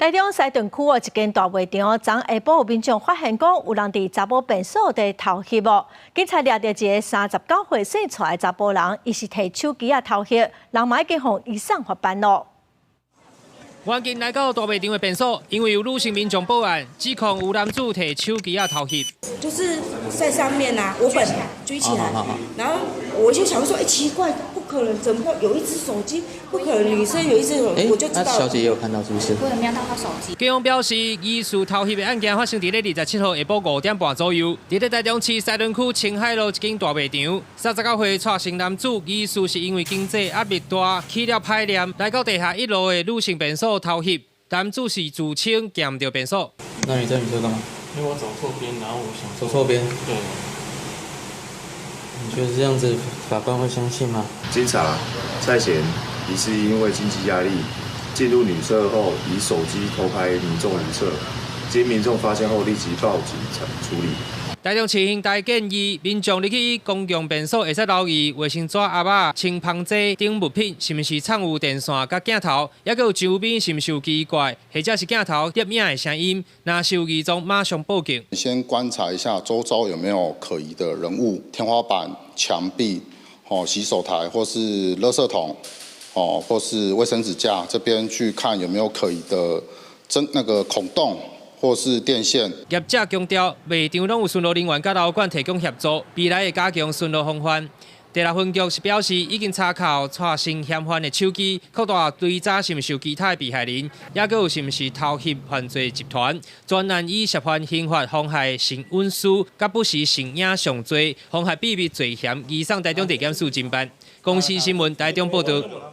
台中西屯區哦，一間大賣場，昨下晡有民眾發現講有人佇查某便所佇偷翕哦，警察掠著一个39歲姓蔡的查埔人，伊是提手機仔偷翕，人嘛已經予移送法辦咯。員警來到大賣場的便所，因為有女性民眾報案，指控有男子提手機仔偷翕。就是在上面啊，我本舉起來，然後我就想說，欸，奇怪，不可能，怎麼有一隻手機？不可能，女生有一隻手機，我就知道。小姐也有看到，是不是？我有瞄到她手機。警方表示，疑似偷翕的案件發生佇咧27號下晡5點半左右，佇咧台中市西屯區清海路一間大賣場，39歲蔡姓男子疑似是因為經濟壓力大，起了歹念，來到地下一樓的女性便所偷翕。男子是自稱行毋著便所。那你在女廁幹嘛？因為我走錯邊，然後我想走錯邊。對。你覺得這樣子法官會相信嗎？經查，蔡賢疑似因為經濟壓力，進入女廁後以手機偷拍民眾如廁，經民眾發現後立即報警處理。台中市刑大建議民眾入去公共便所會使留意衛生紙盒仔、清香劑等物品，是毋是藏有電線佮鏡頭，抑閣有周邊是毋是有奇怪，或者是鏡頭攝影的聲音，若是有異狀，馬上報警。先觀察一下周遭有沒有可疑的人物，天花板、牆壁、哦洗手台或是垃圾桶，哦或是衛生紙架這邊去看有沒有可疑的針那個孔洞，或是電線。業者強調，賣場攏有巡邏人員佮樓管提供協助，未來會加強巡邏防範。第六分局是表示，已經查扣蔡姓嫌犯的手機，擴大追查是毋是有其他的被害人，抑閣有是毋是偷翕犯罪集團。專案以涉犯刑法妨害性隱私、佮不實性影像罪、妨害秘密罪嫌，移送台中地檢署偵辦。公視新聞台中報道。